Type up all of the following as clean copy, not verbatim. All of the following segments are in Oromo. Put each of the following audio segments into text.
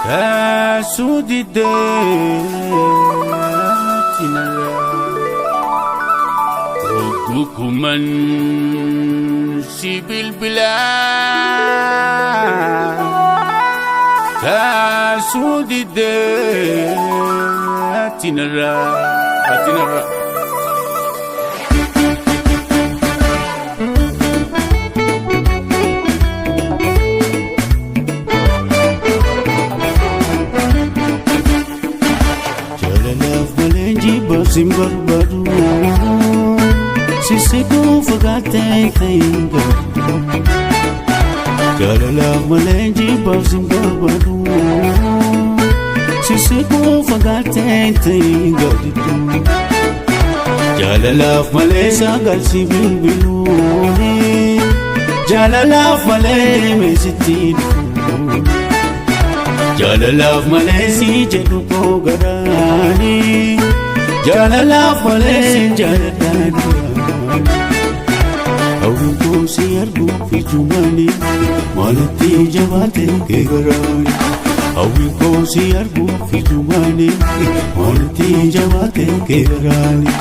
Kaasuu diddee tinarraa Oggukuman si bilbilaa Kaasuu diddee tinarraa tinarraa. Jaalalaaf malee jibbaaf sin barbaadu Sissiquu fagaatee ta'in gaadhu. Jaalalaaf malee jibbaaf sin barbaadu Sissiquu fagaatee ta'in gaadhu. Jaalalaaf malee sagal si bilbiluuni Jaalalaaf malee deemee sitti dhufu. Jaalalaaf malee si jedhu koo garaani Jaalalaaf malee si jaaladhaan duraani. Hawwiin koo si arguuf ijumaani maalatti jabaate kee garaani. Hawwiin koo si arguuf ijumaani maalatti jabaate kee garaani.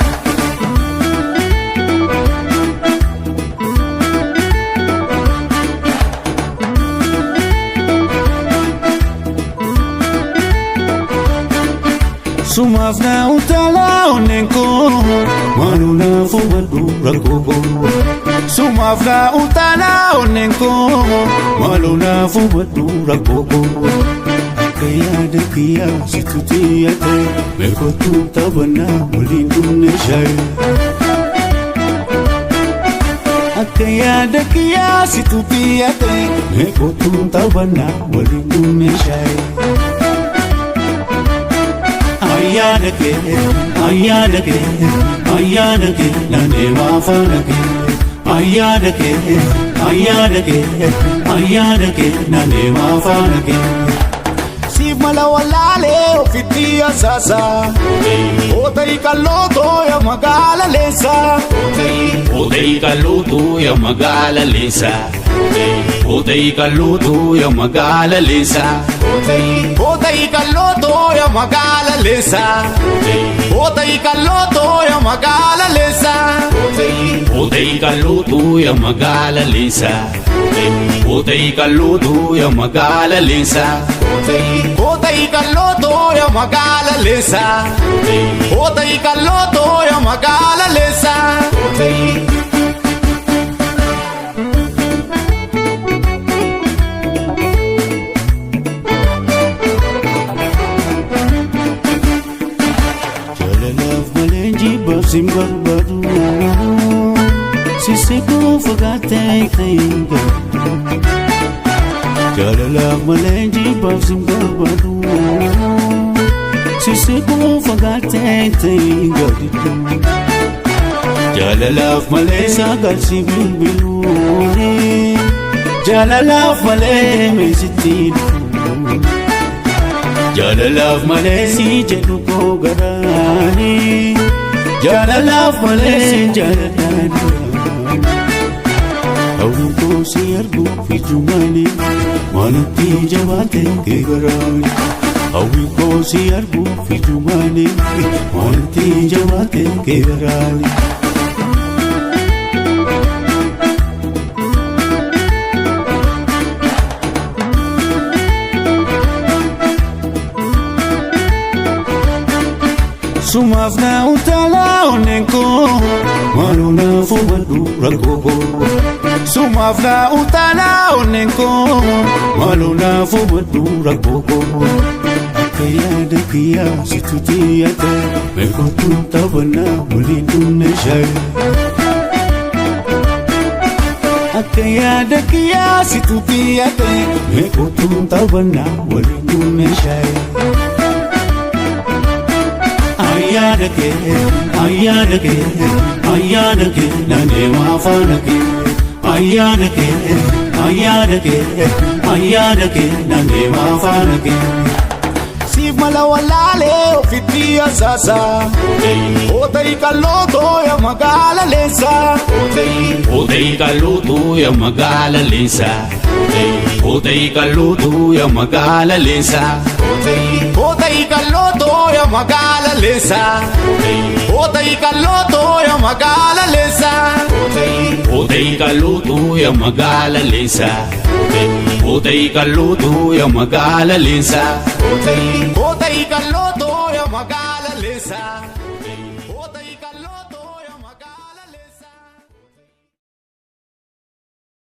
Sumaaf na utaalaa onneen koo maaloo naaf hubadhu rakkoo koo. Sumaaf na utaalaa onneen koo maaloo naaf hubadhu rakkoo koo. Akka yaada kiyyaa situ xiyyaate meeqotu taphannaa waliin dhumne shaayee. Akka yaada kiyyaa situ xiyyaate meeqotu taphannaa waliin dhumne shaayee. Ayyaana kee ayyaana kee ayyaana kee nan deemaa faana kee. Ayyaana kee ayyaana kee ayyaana kee nan deemaa faana kee. Siif mala wallaalee ofitti asaasa. Oota'ii qal'ootoo yaa magaala leensa. Oota'ii qal'ootuu yaa magaala leensa. Oota'ii qal'ootuu yaa magaala leensa. Oota'ii qal'ootoo yaa magaala leensa. Oota'ii qal'ootoo yaa magaala leensa. Oota'ii qal'ootuu yaa magaala leensa. Oota'ii qal'ootuu yaa magaala leensa. Oota'ii qal'ootoo yaa magaala leensa. Oota'ii qal'ootoo yaa magaala leensa. Jaalalaaf malee jibbaaf sin barbaadu Sissiquu fagaatee ta'in gaadhu. Jaalalaaf malee jibbaaf sin barbaadu Sissiquu fagaatee ta'in gaadhu. Jaalalaaf malee sagal si bilbiluuni Jaalalaaf malee deemee sitti dhufu. Jaalalaaf malee si jedhu koo garaani Jaalalaaf malee si jaaladhaan duraani. Hawwiin koo si arguuf ijumaani maalatti jabaate kee garaani. Hawwiin koo si arguuf ijumaani maalatti jabaate kee garaani. Sumaaf na utaalaa onneen koo maaloo naaf hubadhu rakkoo koo. Sumaaf na utaalaa onneen koo Maaloo naaf hubadhu rakkoo koo. Akka yaada kiyyaa situ xiyyaate meeqotu taphannaa waliin dhumne shaayee. Akka yaada kiyyaa situ xiyyaate meeqotu taphannaa waliin dhumne shaayee. Ayyaana kee ayyaana kee ayyaana kee nan deemaa faana kee. Ayyaana kee ayyaana kee ayyaana kee nan deemaa faana kee. Siif mala wallaalee ofitti asaasa. Oota'ii qal'ootoo yaa magaala leensa. Oota'ii qal'ootuu yaa magaala leensa. Kootayi kalluutuu yaa magaala leensaa. Kootayi kallootoo yaa magaala leensaa. Kootayi kallootoo yaa magaala leensaa. Kootayi kalluutuu yaa magaala leensaa. Kootayi kalluutuu yaa magaala leensaa. Kootayi kallootoo yaa magaala leensaa.